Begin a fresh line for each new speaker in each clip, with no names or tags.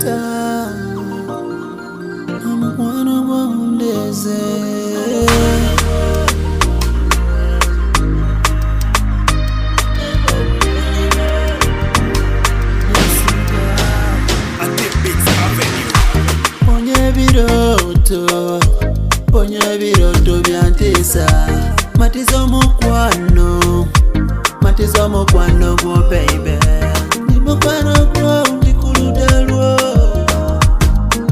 Ebyayita, omukwano gwo gundeeze. Ponya ebirooto, ponya ebirooto byantiisa. Matiza omukwano, matiza omukwano gwo baby. Ndi mukwano gwo, ndi ku ludda lwo.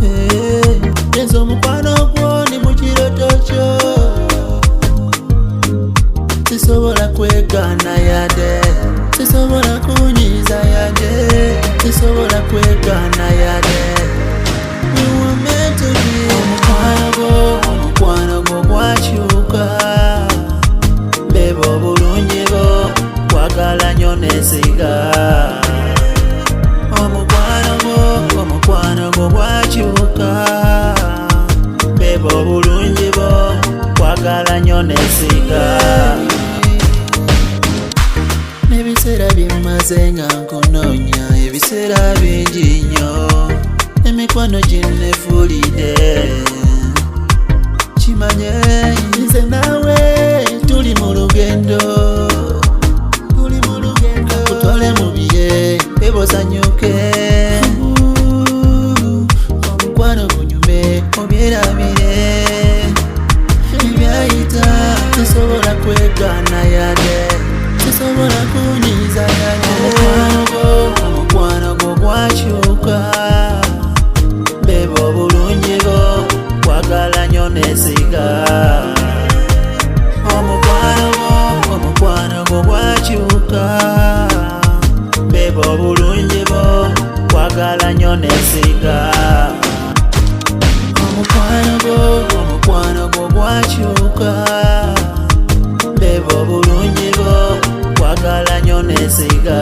Eh, nze omukwano gwo ndi mu kirooto kyo. Sisobola kwegaana yadde, sisobola kunyiiza yadde, sisobola kwegaana yadde. We were meant to be. Omukwano gwo, omukwano gwo gwakyuka. Babe, obulungi bwo kwagala nnyo nesiga. Omukwano gwo, omukwano gwo gwakyuka. Babe, obulungi bwo kwagala nnyo nesiga. N'ebiseera byemmaze nga nkunoonya, ebiseera bingi nnyo, emikwano ginnefuulidde. Kimanye nze naawe tuli mu lugendo, tuli mu lugendo. Kutwale mu bire ebosanyuke, omukwano gunyume obyerabire ebyayita. Sisobola kwegaana yadde, sisobola kunyiiza yadde. Omukwano gwo, omukwano gwo gwakyuka. Babe, obulungi bwo kwagala nnyo nesiga. Omukwano gwo, omukwano gwo gwakyuka. Babe, obulungi bwo kwagala nnyo nesiga. Omukwano gwo, omukwano gwo gwakyuka. Babe, obulungi bwo kwagala nnyo nesiga.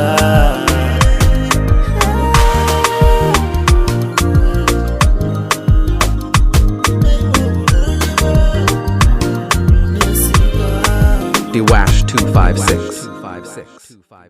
Dewash 256.